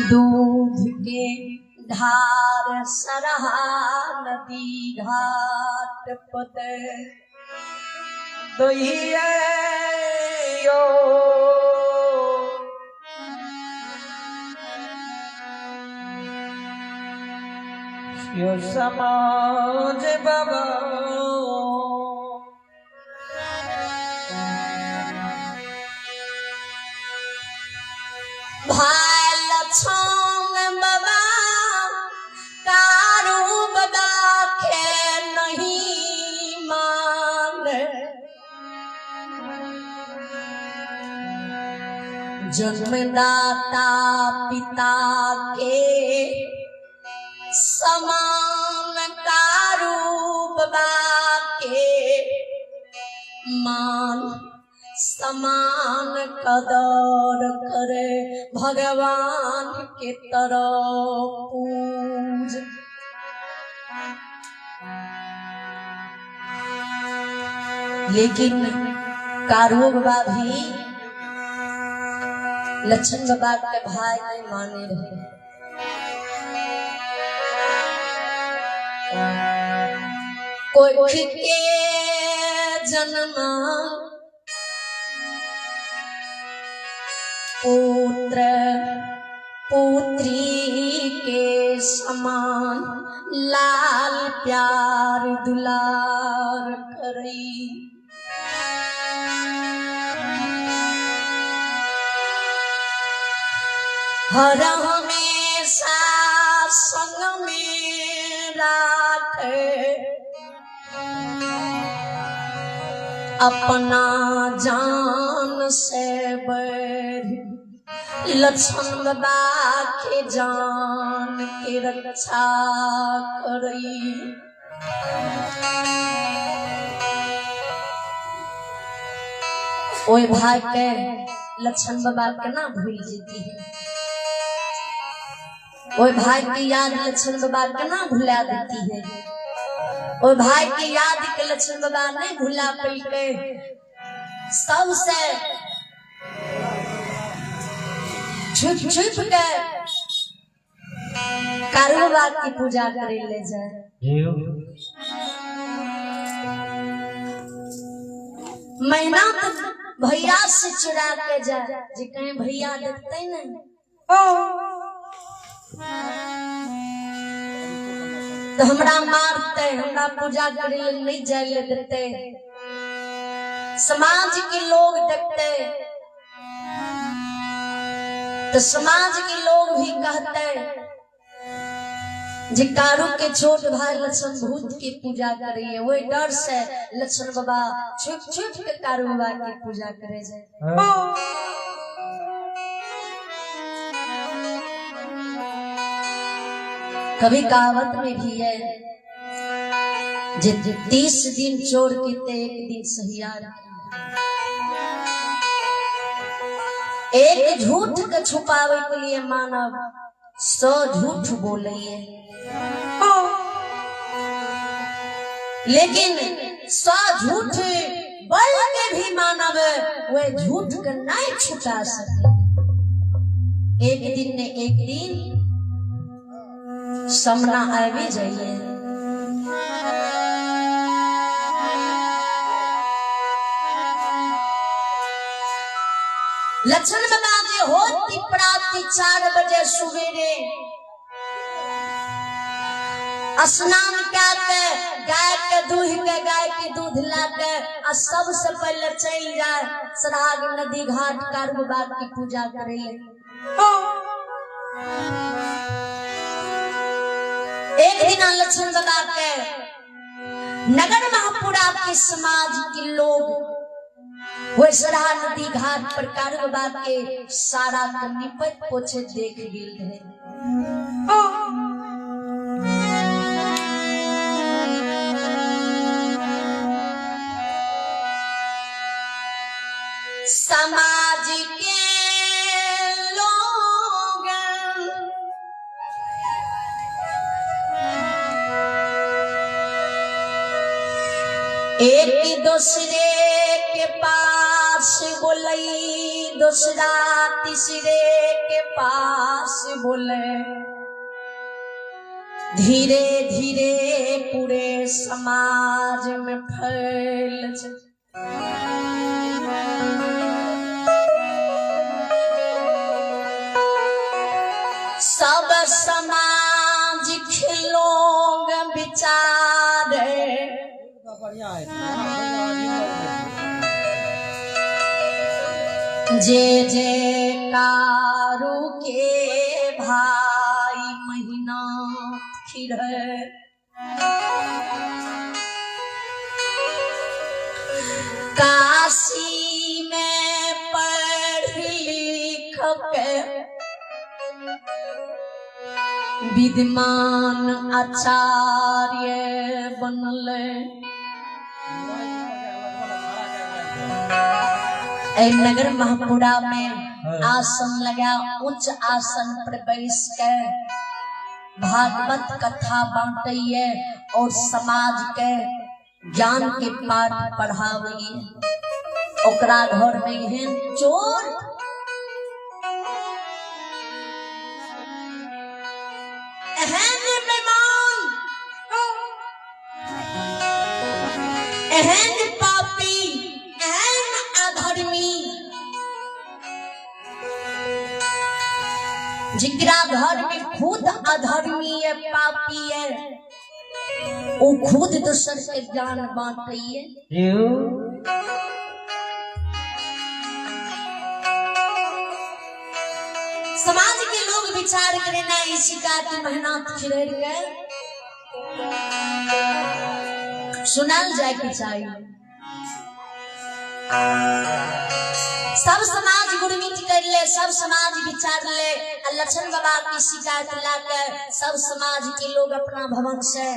दूध के धार सरहा नदी घाट पते दहिए यो यो समाज बाबा। भाई लक्ष्मण बाबा कारू बाबा के नहीं माने, जन्मदाता पिता के समान कारू बाबा के मान समान कदर करे भगवान के तरह पूज। लेकिन कारू बाबा भी लक्ष्मण बाबा के भाई नहीं माने रहे। कोई के जन्म पुत्र पुत्री के समान लाल प्यार दुलार करई। हर हमेशा संग में राखे अपना जान से बढ़ लक्ष्मण बाबा के जान के रक्षा करई। ओए भाई के लक्ष्मण बाबा के ना भूल जेती है, ओए भाई की याद लक्ष्मण बाबा के ना भुला देती है, ओए भाई की याद के लक्ष्मण बाबा नहीं भुला पैके। सबसे छुप छुप के कारू बाबा की पूजा करे ले जाए। महीना तो भैया से चुरा के जाए, जे कहीं भैया देखते नहीं तो हमरा मारते, हमरा पूजा करे ले नहीं जाए ले देते। समाज के लोग देखते तो समाज के लोग भी कहते जे कारू के छोट भाई लक्ष्मण भूत की पूजा करे, वही डर से लक्ष्मण बाबा छुप छुप के कारू बाबा की पूजा करे जाए। कभी कहावत में भी है जे 30 दिन चोर की ते एक दिन सहियार। एक झूठ के छुपावे के लिए मानव 100 झूठ बोले, लेकिन 100 झूठ बोल के भी मानव वे झूठ के नहीं छुपा सके। एक दिन ने एक दिन सामना आवे जाइए। लक्ष्मण बाबा जे होती प्राती 4 बजे सवेरे स्नान के गाय के दूध के गाय के दूध ला के आ सबसे पहले चल जाए सराग नदी घाट कारू बाबा की पूजा करे ले। एक दिन लक्ष्मण बाबा के नगर महापुरा के समाज के लोग वो सराह नदी घाट पर कारू बाबा के सारा के निपट पोछे देख गेल रहे। समाज के लोग एक दूसरे के पास बोलई दूसरा तीसरे के पास बोले, धीरे धीरे पूरे समाज में फैल जाए। सब समाज के लोग विचारे, जे जे कारू के भाई महीना खिरे, काशी में पढ़ लिख के विद्वान आचार्य बनले। नगर महापुरा में आसन लगा, उच्च आसन पर बैस के भागवत कथा बांटइए और समाज के ज्ञान के पाठ पढ़ावइए। ओकरा घर में एहन चोर, एहन बेईमान, एहन पापी, एहन अधर्मी, जिकरा घर में खुद अधर्मी है, पापी है, वो खुद दूसर के ज्ञान बांटइए। समाज के लोग विचार करे ना इसी का कि मेहनत खिलड़ के सुनाल जाए के चाहिए। सब समाज गुरमीत कर ले, सब समाज विचार ले, लक्षण बाबा की शिकायत लाकर सब समाज के लोग अपना भवन से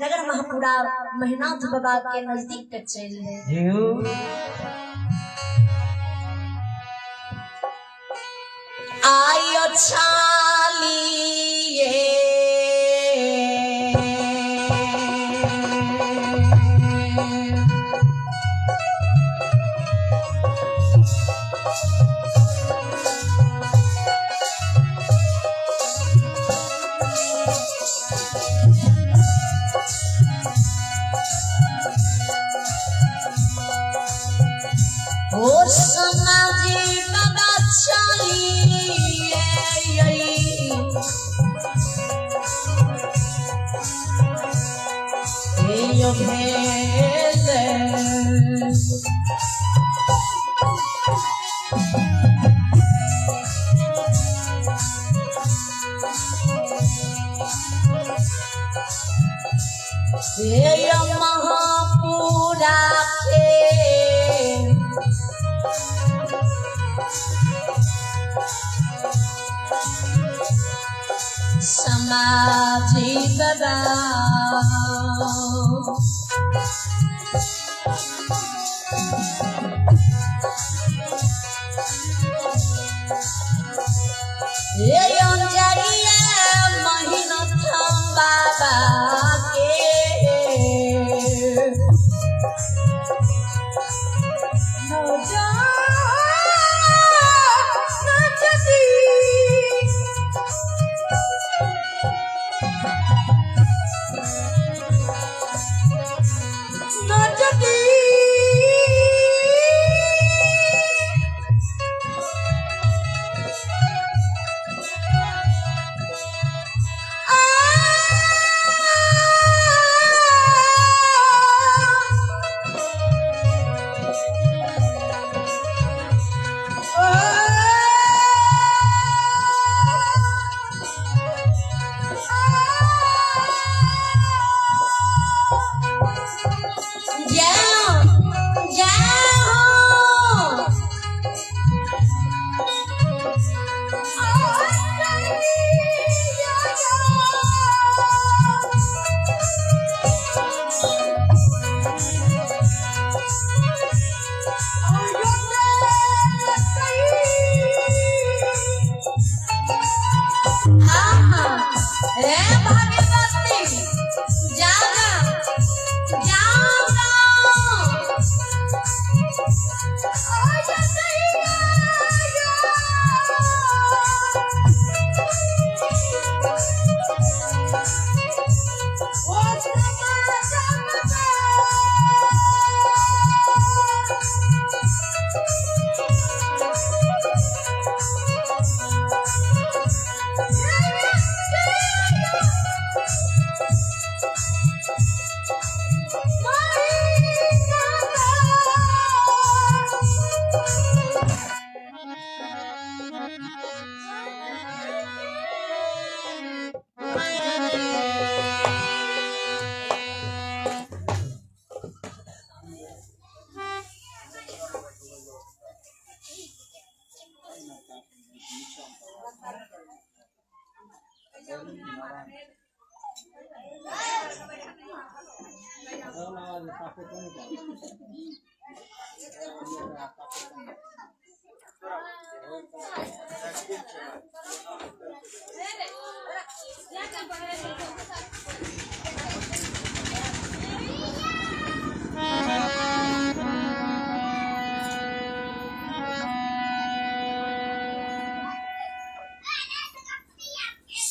नगर महापुरा मेहनाथ बाबा के नजदीक तक चल ले। आयो छालिए ओ समाजी बाबा चलिए, भेल महापुरा के समाजी बाबा। बाबा के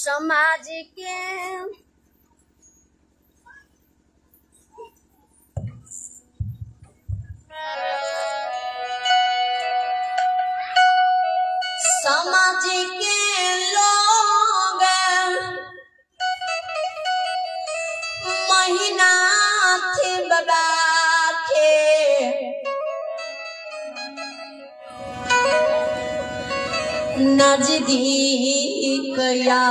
समाज के समाज के लोग महिनाथ बाबा के नजदीक या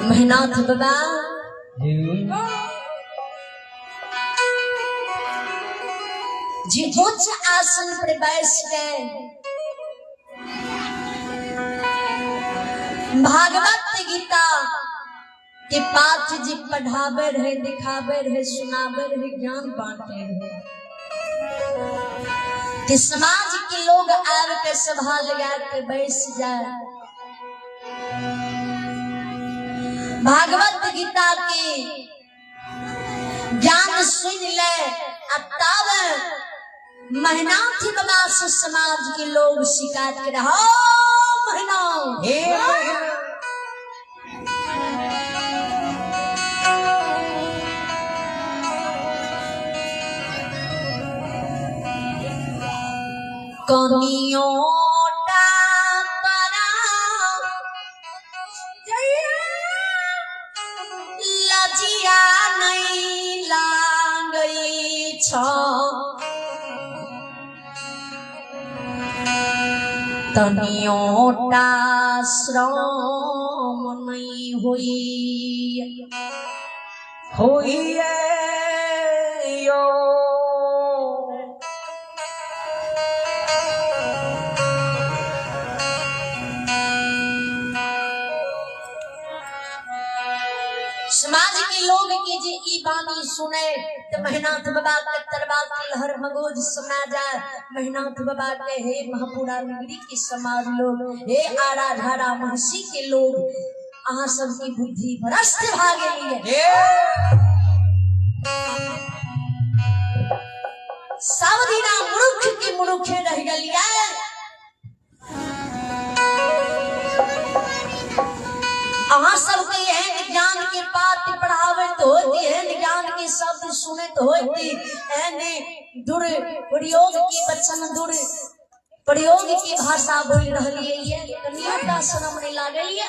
महिनाथ बाबा जी उच्च आसन पर बैठ गए भागवत गीता के पाठ जी पढ़ावे रहे, दिखावे रहे, सुनावे रहे, ज्ञान बांटे रहे कि समाज के लोग आव के सभा लगा के बैठ जाए। भागवत गीता के ज्ञान सुन ले आ तब महिनाथ बाबा से समाज के लोग शिकायत करे, हो महिना हे महिना कनियोटा परा लजिया नहीं लागै छ तनियोटा श्रम नहीं होई होइए यो। समाज के लोग के जे ई बानी सुने तो महिनाथ बाबा के दरबार के लहर मगोज सुना जाए। महिनाथ बाबा के हे महापुरा नगरी के समाज लोग, हे आरा धारा महसी के लोग, अहाँ सबकी बुद्धि भ्रष्ट भा गेली है। सब दिना मूर्ख के मूर्खे रह गेलियै। अहाँ सबके एहन ज्ञान के पाठ पढ़ाबैत होती, एहन ज्ञान के शब्द सुनैत होती, एहन दुरुपयोग के वचन, दुरुप्रयोग की भाषा बोल रहलियै ये, कनियोटा शरम नहीं लागल ये।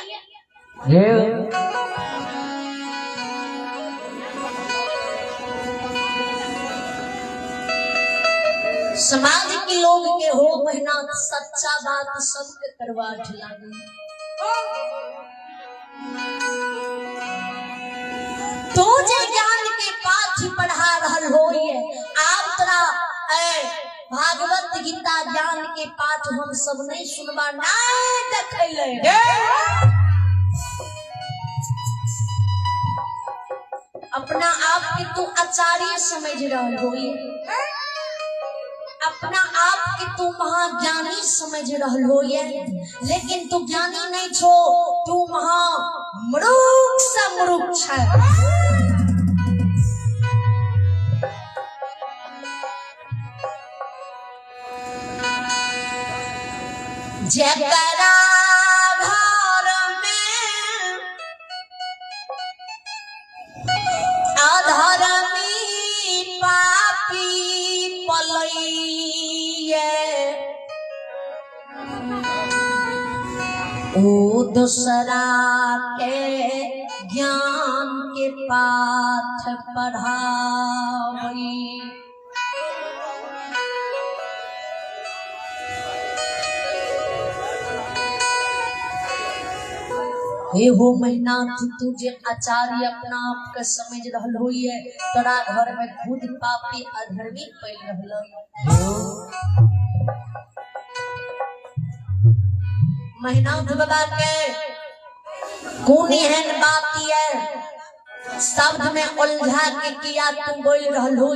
समाज के लोग के हो महीना सच्चा बात सबके करवाट लागे। तू जे ज्ञान के पाठ पढ़ा रहल होइए, आप तोरा भागवत गीता ज्ञान के पाठ हम सब नहीं सुनबा नहीं देखैले। अपना आप के तू आचार्य समझ रहल होइए, अपना आप के तू महाज्ञानी समझ रहल होइए, लेकिन तू ज्ञानी नहीं छो, तू महा मूर्ख से मूर्ख छै। जकरा घर में अधर्मी पापी पलैये, ओ दूसरा के ज्ञान के पाठ पढ़ावई। हे हो महिनाथ, तू जे आचार्य अपना आप के समझ रहल होइए, तोरा घर में खुद पापी अधर्मी पैल रहल। महिनाथ बाबा के कोन एहन बात ये शब्द में उलझा के किया तू बोल रहलू।